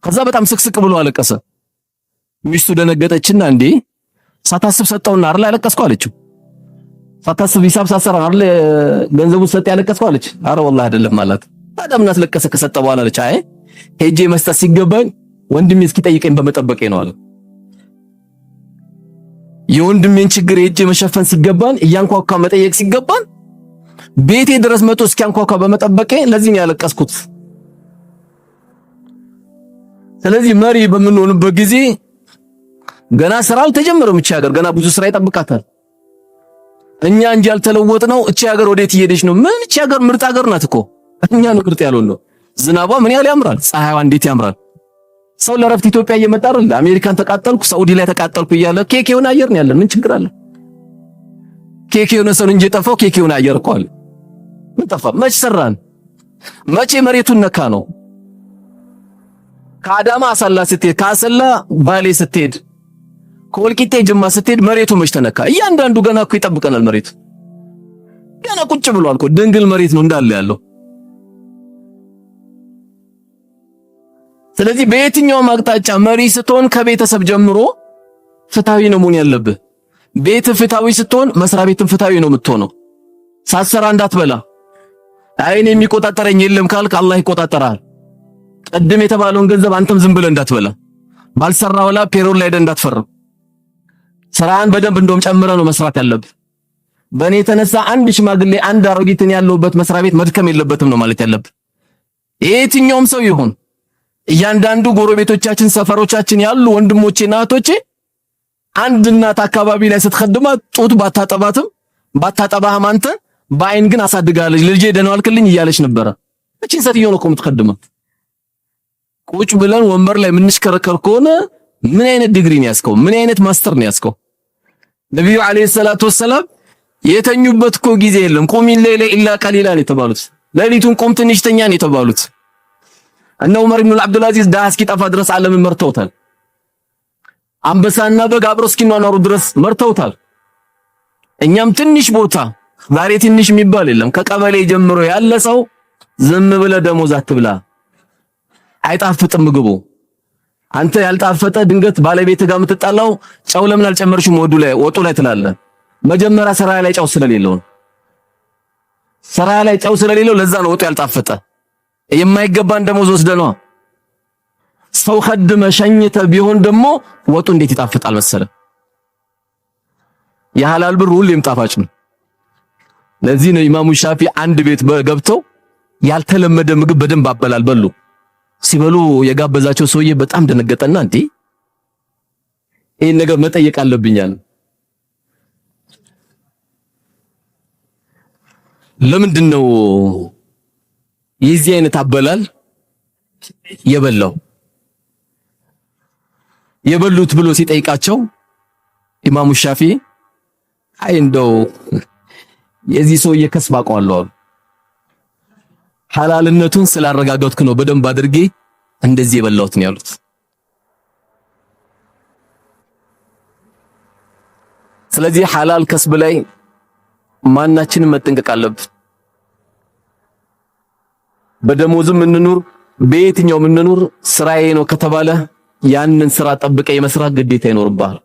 ከዛ በጣም ስቅስቅ ብሎ አለቀሰ። ሚስቱ ደነገጠችና እንዴ ሳታስብ ሰጠውና አይደል ያለቀስከው አለችው። ሳታስብ ሂሳብ ሳትሰራ አይደል ገንዘቡን ሰጠ ያለቀስከው አለች። አረ ወላሂ አይደለም አላት። ታዲያ ምን አስለቀሰ ከሰጠ በኋላ አለች። አይ ሄጄ መስጠት ሲገባኝ ወንድሜ እስኪጠይቀኝ በመጠበቄ ነው አለ። የወንድሜን ችግር ሄጄ መሸፈን ሲገባን እያንኳኳ መጠየቅ ሲገባን ቤቴ ድረስ መጥቶ እስኪያንኳኳ በመጠበቄ ለዚህ ነው ያለቀስኩት። ስለዚህ መሪ በምንሆንበት ጊዜ ገና ስራ አልተጀመረም። እቺ ሀገር ገና ብዙ ስራ ይጠብቃታል። እኛ እንጂ ያልተለወጥነው እቺ ሀገር ወዴት እየሄደች ነው? ምን እቺ ሀገር ምርጥ ሀገር ናት እኮ። እኛ ነው ምርጥ ያልሆነው። ዝናቧ ምን ያህል ያምራል፣ ፀሐይዋ እንዴት ያምራል። ሰው ለረፍት ኢትዮጵያ እየመጣ አይደል? አሜሪካን ተቃጠልኩ፣ ሳኡዲ ላይ ተቃጠልኩ እያለ ኬክ የሆነ አየር ነው ያለን። ምን ችግር አለ? ኬክ የሆነ ሰው እንጂ የጠፋው ኬክ የሆነ አየር እኮ አለ። ምን ጠፋ? መች ሰራን? መቼ መሬቱን ነካ ነው? ከአዳማ አሰላ ስትሄድ፣ ከአሰላ ባሌ ስትሄድ፣ ከወልቂጤ ጅማ ስትሄድ መሬቱ መች ተነካ? እያንዳንዱ ገና እኮ ይጠብቀናል። መሬቱ ገና ቁጭ ብሏል እኮ ድንግል መሬት ነው እንዳለ ያለው። ስለዚህ በየትኛውም አቅጣጫ መሪ ስትሆን ከቤተሰብ ጀምሮ ፍትሃዊ ነው መሆን ያለብህ። ቤት ፍትሃዊ ስትሆን መስሪያ ቤትም ፍትሃዊ ነው የምትሆነው። ሳትሰራ እንዳትበላ። አይን የሚቆጣጠረኝ የለም ካልክ አላህ ይቆጣጠራል። ቅድም የተባለውን ገንዘብ አንተም ዝም ብለህ እንዳትበላ፣ ባልሰራው ላይ payroll ላይ ሄደህ እንዳትፈርም። ስራህን በደንብ እንደውም ጨምረህ ነው መስራት ያለብህ። በእኔ የተነሳ አንድ ሽማግሌ አንድ አሮጊትን ያለውበት መስሪያ ቤት መድከም የለበትም ነው ማለት ያለብህ። የትኛውም ሰው ይሁን እያንዳንዱ ጎረቤቶቻችን፣ ሰፈሮቻችን ያሉ ወንድሞቼና እህቶቼ አንድ እናት አካባቢ ላይ ስትኸድማት ጡት ባታጠባትም ባታጠባህም አንተ በአይን ግን አሳድጋለች። ልጄ ደህና ዋልክልኝ እያለች ነበረ። እቺን ሴትዮ ነው እኮ የምትኸድማት። ቁጭ ብለን ወንበር ላይ የምንሽከረከር ከሆነ ምን አይነት ዲግሪ ነው ያዝከው? ምን አይነት master ነው ያዝከው? ነቢዩ عليه الصلاة والسلام የተኙበት እኮ ጊዜ የለም። قم الليل إلا قليلا የተባሉት ሌሊቱን ቁም ትንሽ ተኛ ነው የተባሉት። እነ ዑመር ኢብኑ አብዱልአዚዝ ድሃ እስኪጠፋ ድረስ ዓለምን መርተውታል። አንበሳና በግ አብረው እስኪኗኗሩ ድረስ መርተውታል። እኛም ትንሽ ቦታ ዛሬ ትንሽ የሚባል የለም። ከቀበሌ ጀምሮ ያለ ሰው ዝም ብለህ ደሞዝ አትብላ፣ አይጣፍጥም ምግቡ። አንተ ያልጣፈጠ ድንገት ባለቤት ጋር የምትጣላው ጨው ለምን አልጨመርሽም ወዱ ላይ ወጡ ላይ ትላለህ። መጀመሪያ ስራ ላይ ጨው ስለሌለው ነው። ስራ ላይ ጨው ስለሌለው ለዛ ነው ወጡ ያልጣፈጠ። የማይገባን ደሞዝ ወስደኗ ሰው ከድመ ሸኝተ ቢሆን ደግሞ ወጡ እንዴት ይጣፍጣል መሰለ። የሐላል ብር ሁሌም ጣፋጭ ነው። ለዚህ ነው ኢማሙ ሻፊ አንድ ቤት ገብተው ያልተለመደ ምግብ በደንብ አበላል በሉ። ሲበሉ የጋበዛቸው ሰውዬ በጣም ደነገጠና እንዴ ይሄን ነገር መጠየቅ አለብኛል። ለምንድን ነው የዚህ አይነት አበላል የበላው የበሉት ብሎ ሲጠይቃቸው ኢማሙ ሻፊ አይ እንደው የዚህ ሰውዬ ከስብ አውቀዋለሁ አሉ። ሐላልነቱን ስላረጋገጥኩ ነው በደንብ አድርጌ እንደዚህ የበላሁት ነው ያሉት። ስለዚህ ሐላል ከስብ ላይ ማናችንም መጠንቀቅ አለብን። በደሞዝም እንኑር በየትኛውም እንኑር ስራዬ ነው ከተባለ ያንን ስራ ጠብቀ የመስራት ግዴታ ይኖርብሃል።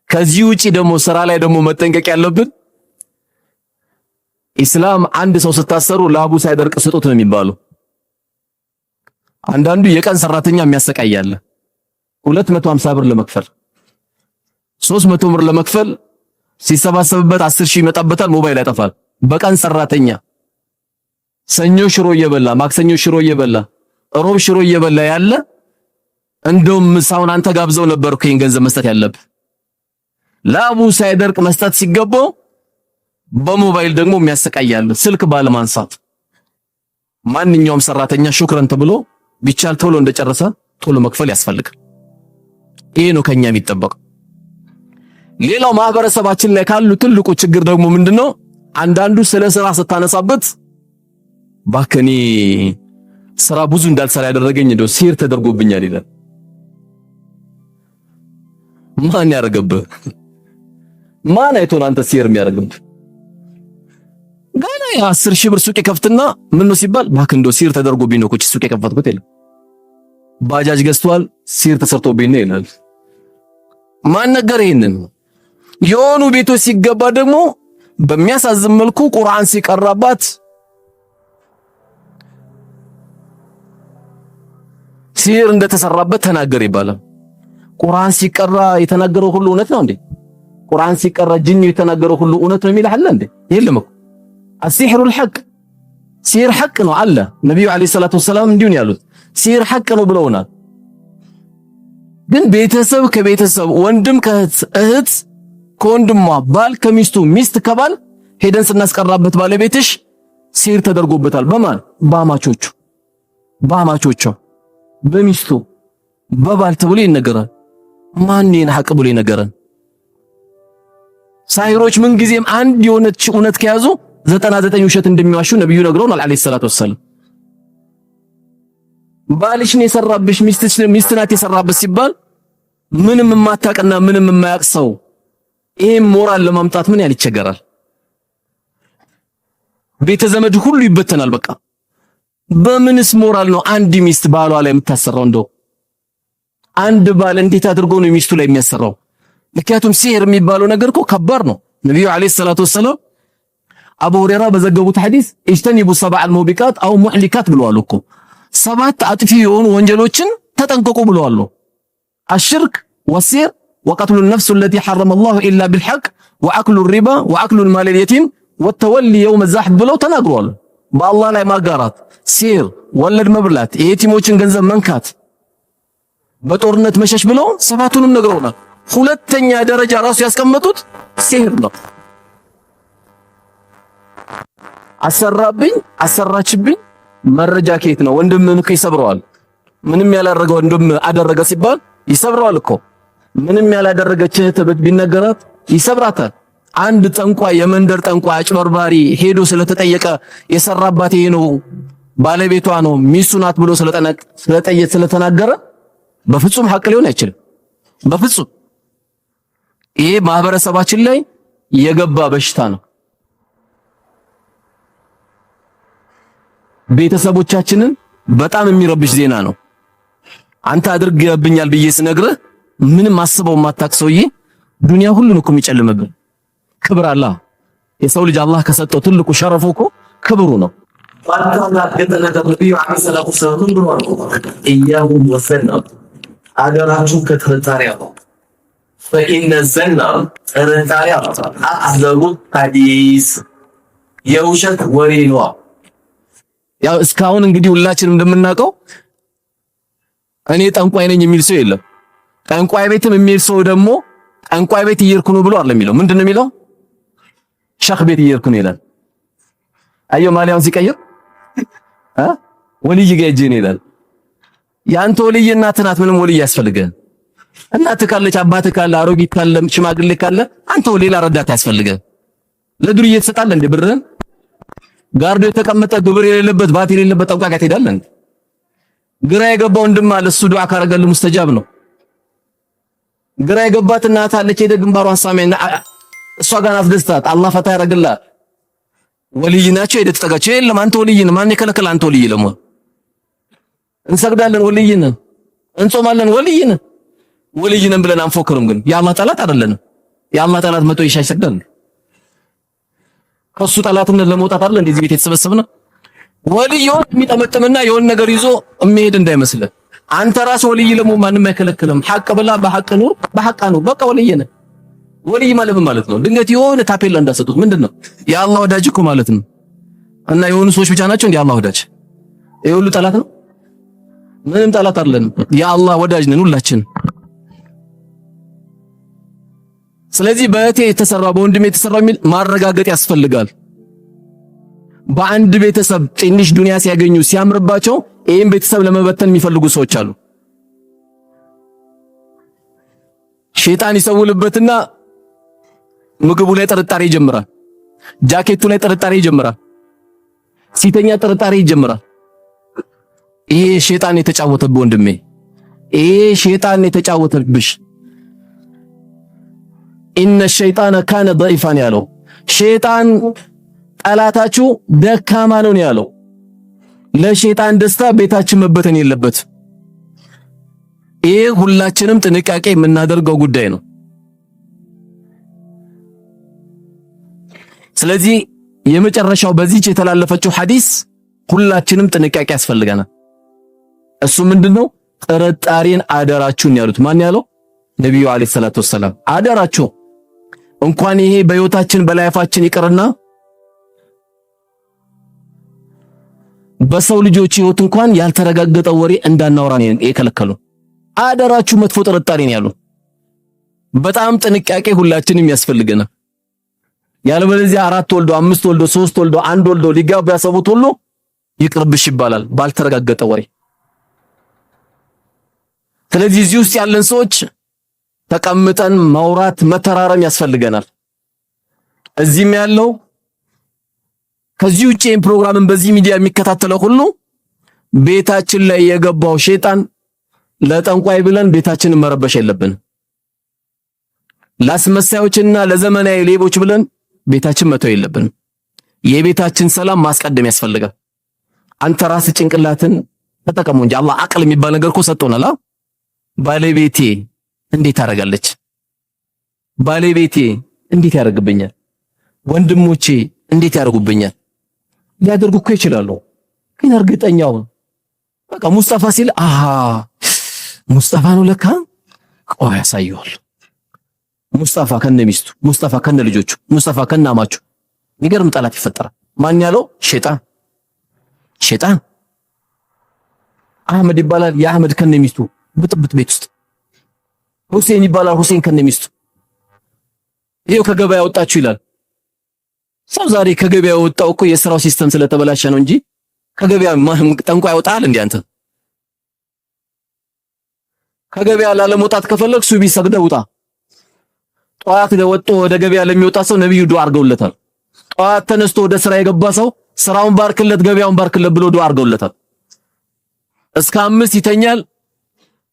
ከዚህ ውጪ ደግሞ ስራ ላይ ደግሞ መጠንቀቅ ያለብን ኢስላም አንድ ሰው ስታሰሩ ላቡ ሳይደርቅ ስጡት ነው የሚባለው። አንዳንዱ የቀን ሰራተኛ የሚያሰቃያለ 250 ብር ለመክፈል 300 ብር ለመክፈል ሲሰባሰብበት 10 ሺህ ይመጣበታል፣ ሞባይል ያጠፋል። በቀን ሰራተኛ ሰኞ ሽሮ እየበላ ማክሰኞ ሽሮ እየበላ ሮብ ሽሮ እየበላ ያለ እንደውም ምሳውን አንተ ጋብዘው ነበር እኮ ይሄን ገንዘብ መስጠት ያለብህ። ላቡ ሳይደርቅ መስጠት ሲገባው በሞባይል ደግሞ የሚያሰቃያል፣ ስልክ ባለማንሳት። ማንኛውም ሰራተኛ ሹክረን ተብሎ ቢቻል ቶሎ እንደጨረሰ ቶሎ መክፈል ያስፈልጋል። ይሄ ነው ከኛ የሚጠበቀው። ሌላው ማህበረሰባችን ላይ ካሉ ትልቁ ችግር ደግሞ ምንድነው? አንዳንዱ ስለ ስራ ስታነሳበት እባክህ እኔ ስራ ብዙ እንዳልሰራ ያደረገኝ እንደው ሴር ተደርጎብኛል ይላል። ማን ያደረገብህ? ማን አይቶን አንተ ሴር የሚያደርግብህ? ገና የ10,000 ብር ሱቅ የከፍትና ምን ነው ሲባል እባክህ እንደው ሴር ተደርጎብኝ ነው እኮ ሱቅ የከፈትኩት ይላል። ባጃጅ ገዝቷል፣ ሲር ተሰርቶብኝ ነው ይላል። ማን ነገር ይሄንን? የሆኑ ቤቶች ሲገባ ደግሞ በሚያሳዝን መልኩ ቁርአን ሲቀራባት ሲር እንደተሰራበት ተናገር ይባላል። ቁርአን ሲቀራ የተናገረው ሁሉ እውነት ነው እንዴ? ቁርአን ሲቀራ ጅኒ የተናገረው ሁሉ እውነት ነው የሚል አለ እንዴ? የለም እኮ። السحر الحق ሲር ሐቅ ነው አለ። ነቢዩ عليه الصلاة والسلام እንዲሁ ነው ያሉት። ሲር ሐቅ ነው ብለውናል። ግን ቤተሰብ ከቤተሰብ ወንድም ከእህት፣ እህት ከወንድሟ፣ ባል ከሚስቱ፣ ሚስት ከባል ሄደን ስናስቀራበት ባለቤትሽ ሲር ተደርጎበታል። በማን? በአማቾቹ፣ በአማቾቿ፣ በሚስቱ፣ በባል ተብሎ ይነገራል። ማን ይሄን ሐቅ ብሎ ይነገራል? ሳሂሮች ምን ጊዜም አንድ የሆነች እውነት ከያዙ 99 ውሸት እንደሚዋሹ ነብዩ ነግረውናል عليه الصلاة والسلام። ባልሽን የሰራብሽ ሚስት ናት የሰራብሽ ሲባል ምንም የማታውቅና ምንም የማያውቅ ሰው ይሄን ሞራል ለማምጣት ምን ያህል ይቸገራል? ቤተ ዘመድ ሁሉ ይበተናል። በቃ በምንስ ሞራል ነው አንድ ሚስት ባሏ ላይ የምታሰራው? እንደው አንድ ባል እንዴት አድርጎ ነው ሚስቱ ላይ የሚያሰራው? ምክንያቱም ሲህር የሚባለው ነገር እኮ ከባድ ነው። ነብዩ عليه الصلاة والسلام አቡ ሁረይራ በዘገቡት ሐዲስ اجتنبوا السبع الموبقات أو المهلكات ብለዋል እኮ። ሰባት አጥፊ የሆኑ ወንጀሎችን ተጠንቀቁ ብለዋል። الشرك والسحر وقتل النفس التي حرم الله إلا بالحق وأكل الربا وأكل مال اليتيم وتولي يوم الزحف ብለው ተናግረዋል። በአላህ ላይ ማጋራት፣ ሲህር፣ ወለድ መብላት፣ የየቲሞችን ገንዘብ መንካት፣ በጦርነት መሸሽ ብለው ሰባቱንም ነግረውናል። ሁለተኛ ደረጃ ራሱ ያስቀመጡት ሲህር ነው። አሰራብኝ አሰራችብኝ መረጃ ከየት ነው? ወንድምህን እኮ ይሰብረዋል። ምንም ያላደረገ ወንድም አደረገ ሲባል ይሰብረዋል እኮ። ምንም ያላደረገች እህት ቢነገራት ይሰብራታል። አንድ ጠንቋይ፣ የመንደር ጠንቋይ አጭበርባሪ ሄዶ ስለተጠየቀ የሰራባት ይሄ ነው ባለቤቷ ነው ሚስቱ ናት ብሎ ስለጠየቅ ስለተናገረ በፍጹም ሐቅ ሊሆን አይችልም። በፍጹም ይሄ ማህበረሰባችን ላይ የገባ በሽታ ነው። ቤተሰቦቻችንን በጣም የሚረብሽ ዜና ነው። አንተ አድርገህብኛል ብዬ ስነግርህ ምንም አስበው የማታውቅ ሰውዬ ዱንያ ሁሉን እኮ የሚጨልምብን። ክብር አላህ የሰው ልጅ አላህ ከሰጠው ትልቁ ሸረፉ እኮ ክብሩ ነው። ነብዩ عليه الصلاة والسلام ብለዋል፣ إياكم والظن አደራችሁ ከጥርጣሬ አለው። فإن الظن ጥርጣሬ أكذب الحديث የውሸት ወሬ ነው። ያው እስካሁን እንግዲህ ሁላችንም እንደምናውቀው እኔ ጠንቋይ ነኝ የሚል ሰው የለም። ጠንቋይ ቤትም የሚል ሰው ደግሞ ጠንቋይ ቤት እየሄድኩ ነው ብሎ አይደለም የሚለው። ምንድን ነው የሚለው? ሸኽ ቤት እየሄድኩ ነው ይላል። አየው ማሊያውን ሲቀይር ወልይ ጋር ሂጅ ነው ይላል። ያንተ ወልይ እናትህ ናት። ምንም ወልይ ያስፈልግህ። እናትህ ካለች፣ አባትህ ካለ፣ አሮጊት ካለ፣ ሽማግሌ ካለ አንተ ሌላ ረዳት ያስፈልግህ። ለዱርዬ ትሰጣለህ እንዴ ብርህን? ጋርዶ የተቀመጠ ግብር የሌለበት ባት የሌለበት ጠንቋይ ጋር ትሄዳለህ እንዴ? ግራ የገባ ወንድም አለ፣ እሱ ዱዓ ካረገልህ ሙስተጃብ ነው። ግራ የገባት እናት አለች፣ ሄደ ግንባሯን ሳሜና እሷ ጋር አስደስታት፣ አላህ ፈታ ያደርግልሃል። ወልይ ናቸው፣ ሄደ ተጠጋቸው። የለም አንተ ወልይ ነህ፣ ማን የከለከለ? አንተ ወልይ ለመሆን እንሰግዳለን፣ ወልይ ነን፣ እንጾማለን፣ ወልይ ነን። ወልይ ነን ብለን አንፎክርም፣ ግን የአላህ ጠላት አይደለንም። የአላህ ጠላት መቶ ይሻ ይሰግዳል። ከሱ ጠላትነት ለመውጣት አይደል እንደዚህ ቤት የተሰበሰብነው። ወልይ የሆነ የሚጠመጥምና የሆነ ነገር ይዞ የሚሄድ እንዳይመስልህ። አንተ ራስህ ወልይ ለመሆን ማንም አይከለክልም። ሐቅ ብላ በሐቅ ኑር፣ በሐቅ ኑር። በቃ ወልይ ነህ። ወልይ ማለት ምን ማለት ነው? ድንገት የሆነ ታፔላ እንዳሰጡት ምንድነው? የአላህ ወዳጅ እኮ ማለት ነው። እና የሆኑ ሰዎች ብቻ ናቸው እንደ አላህ ወዳጅ? ይሄ ሁሉ ጠላት ነው? ምንም ጠላት አይደለንም። የአላህ ወዳጅ ነን ሁላችን። ስለዚህ በእህቴ የተሰራ በወንድሜ የተሰራ የሚል ማረጋገጥ ያስፈልጋል። በአንድ ቤተሰብ ትንሽ ዱንያ ሲያገኙ ሲያምርባቸው ይህን ቤተሰብ ለመበተን የሚፈልጉ ሰዎች አሉ። ሼጣን ይሰውልበትና ምግቡ ላይ ጥርጣሬ ይጀምራል። ጃኬቱ ላይ ጥርጣሬ ይጀምራል። ሲተኛ ጥርጣሬ ይጀምራል። ይሄ ሼጣን የተጫወተብህ ወንድሜ፣ ይሄ ሼጣን የተጫወተብሽ። إن الشيطان كان ضعيفا ያለው ሼጣን ጠላታችሁ ደካማ ነው ያለው። ለሼጣን ደስታ ቤታችን መበተን የለበት። ይሄ ሁላችንም ጥንቃቄ የምናደርገው ጉዳይ ነው። ስለዚህ የመጨረሻው በዚች የተላለፈችው ሐዲስ ሁላችንም ጥንቃቄ ያስፈልገናል። እሱ ምንድነው? ጥርጣሬን አደራችሁን ያሉት ማን ያለው? ነቢዩ عليه الصلاة والسلام። አደራችሁ እንኳን ይሄ በህይወታችን በ life ኣችን ይቅርና በሰው ልጆች ህይወት እንኳን ያልተረጋገጠ ወሬ እንዳናወራ ነው የከለከሉ። አደራችሁ መጥፎ ጥርጣሬን ያሉ። በጣም ጥንቃቄ ሁላችንም ያስፈልገናል። ያለበለዚያ 4 ወልዶ 5 ወልዶ 3 ወልዶ 1 ወልዶ ሊጋቡ ያሰቡት ሁሉ ይቅርብሽ ይባላል ባልተረጋገጠ ወሬ። ስለዚህ እዚህ ውስጥ ያለን ሰዎች ተቀምጠን ማውራት መተራረም ያስፈልገናል። እዚህም ያለው ከዚህ ውጪ ፕሮግራምን በዚህ ሚዲያ የሚከታተለው ሁሉ ቤታችን ላይ የገባው ሸይጣን ለጠንቋይ ብለን ቤታችንን መረበሽ የለብን። ለአስመሳዮችና ለዘመናዊ ሌቦች ብለን ቤታችን መተው የለብን። የቤታችን ሰላም ማስቀደም ያስፈልጋል። አንተ ራስህ ጭንቅላትን ተጠቀሙ እንጂ አላህ አቅል የሚባል ነገር እኮ ሰጥቶናል። ባለቤቴ እንዴት ታደርጋለች? ባለቤቴ እንዴት ያደርግብኛል? ወንድሞቼ እንዴት ያደርጉብኛል? ሊያደርጉ እኮ ይችላሉ፣ ግን እርግጠኛው በቃ ሙስጠፋ ሲል አሃ ሙስጠፋ ነው ለካ፣ ቆይ ያሳየዋል። ሙስጠፋ ከነ ሚስቱ፣ ሙስጠፋ ከነ ልጆቹ፣ ሙስጠፋ ከነ አማቹ። የሚገርም ጠላት ይፈጠራል። ማን ያለው? ሸይጣን። ሸይጣን አህመድ ይባላል። የአህመድ ከነ ሚስቱ ብጥብጥ ቤት ውስጥ። ሁሴን ይባላል። ሁሴን ከነ ሚስቱ ይሄው ከገበያ ወጣችሁ ይላል። ሰው ዛሬ ከገበያ ወጣው እኮ የስራው system ስለተበላሸ ነው እንጂ ከገበያ ጠንቋይ ያወጣል እንዴ? አንተ ከገበያ ላለመውጣት ከፈለግ ሱቢ ሰግደህ ውጣ። ጠዋት ወጥቶ ወደ ገበያ ለሚወጣ ሰው ነብዩ ዱዓ አድርገውለታል። ጠዋት ተነስቶ ወደ ስራ የገባ ሰው ስራውን ባርክለት፣ ገበያውን ባርክለት ብሎ ዱዓ አድርገውለታል። እስከ 5 ይተኛል።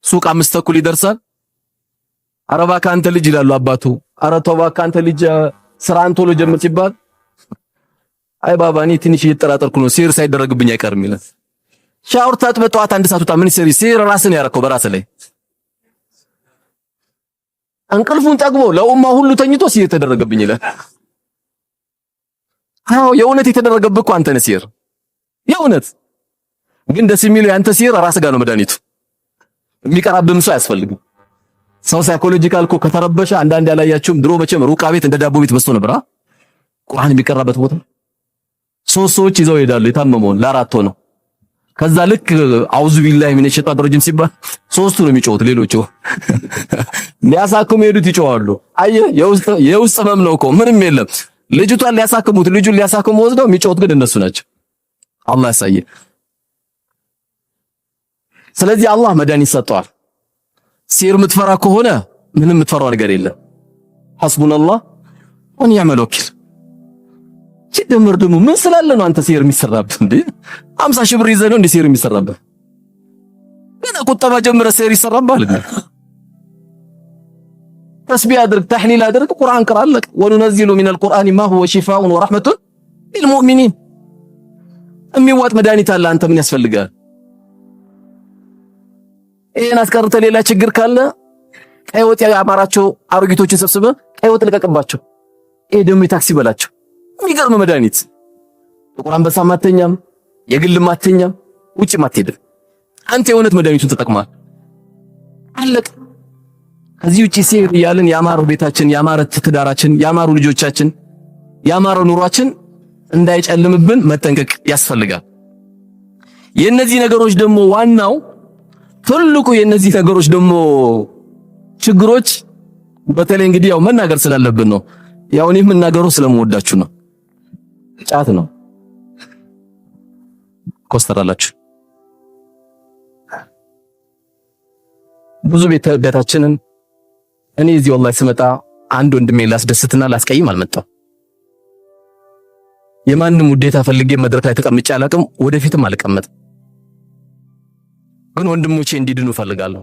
ሱቅ 5:30 ይደርሳል። ኧረ እባክህ አንተ ልጅ ይላሉ አባቱ። ኧረ ተው እባክህ አንተ ልጅ ስራን ቶሎ ጀምር ሲባል አይ ባባ እኔ ትንሽ እየተጠራጠርኩ ነው፣ ሲር ሳይደረግብኝ አይቀርም ይላል። ሻወር ታጥበህ ጠዋት 1 ሰዓት ውጣ። ምን ሲር ራስን ያረከው በራስህ ላይ እንቅልፉን ጠግቦ ለኡማ ሁሉ ተኝቶ ሲር ተደረገብኝ ይላል። አዎ የእውነት የተደረገብህ እኮ አንተ ነህ ሲር የእውነት ግን ደስ የሚለው ያንተ ሲር ራስህ ጋር ነው መድኃኒቱ። የሚቀራብህም ሰው አያስፈልግም። ሰው psychological እኮ ከተረበሸ አንዳንድ ያላያችሁም ድሮ መቼም ሩቃ ቤት እንደ ዳቦ ቤት በዝቶ ነበር። ቁርአን የሚቀራበት ቦታ 3 ሰዎች ይዘው ይሄዳሉ የታመመውን ለአራት ሆነው። ከዛ ልክ أعوذ بالله من الشيطان الرجيم ሲባል 3ቱ ነው የሚጮሁት፣ ሌሎቹ ሊያሳክሙ ሄዱት ይጮሃሉ። አየህ የውስጥ ህመም ነው እኮ ምንም የለም። ልጅቷን ሊያሳክሙት ልጁን ሊያሳክሙ ወስደው የሚጮሁት ግን እነሱ ናቸው። አላህ ያሳየ። ስለዚህ አላህ መድኃኒት ሰጥቷል። ሲር የምትፈራ ከሆነ ምንም የምትፈራው ነገር የለም። حسبنا الله ونعم الوكيل። ሲደመር ደግሞ ምን ስላለ ነው አንተ ሲር የሚሰራብህ እንዴ? 50 ሺህ ብር ይዘህ ነው እንዴ ሲር የሚሰራብህ? ገና ቁጠባ ጀምረህ ሲር ይሰራብሃል እንዴ? ተስቢህ አድርግ፣ ተህሊል አድርግ፣ ቁርአን ቅራ፣ አለቀ። وننزل من القرآن ما هو شفاء ورحمة للمؤمنين። የሚዋጥ መድኃኒት አለ። አንተ ምን ያስፈልጋል? ይሄን አስቀርተህ ሌላ ችግር ካለ ቀይ ወጥ ያማራቸው አሮጊቶችን ሰብስበህ ቀይ ወጥ ልቀቅባቸው። ይሄ ደግሞ የታክሲ በላቸው። የሚገርም መድኃኒት። ጥቁር አንበሳ ማተኛም፣ የግል ማተኛም፣ ውጭ ማትሄድም። አንተ የእውነት መድኃኒቱን ተጠቅመሃል። አለቅ። ከዚህ ውጪ ሲር እያልን ያማረው ቤታችን፣ ያማረ ትዳራችን፣ ያማሩ ልጆቻችን፣ ያማረው ኑሯችን እንዳይጨልምብን መጠንቀቅ ያስፈልጋል። የእነዚህ ነገሮች ደግሞ ዋናው ትልቁ የእነዚህ ነገሮች ደግሞ ችግሮች በተለይ እንግዲህ ያው መናገር ስላለብን ነው። ያው እኔ የምናገረው ስለምወዳችሁ ነው። ጫት ነው። ኮስተራላችሁ ብዙ ቤታችንን እኔ እዚህ ወላሂ ስመጣ አንድ ወንድሜ ላስደስትና ላስቀይም አልመጣም። የማንም ውዴታ ፈልጌ መድረክ ላይ ተቀምጬ አላቅም፣ ወደፊትም አልቀመጥም። ግን ወንድሞቼ እንዲድኑ እፈልጋለሁ።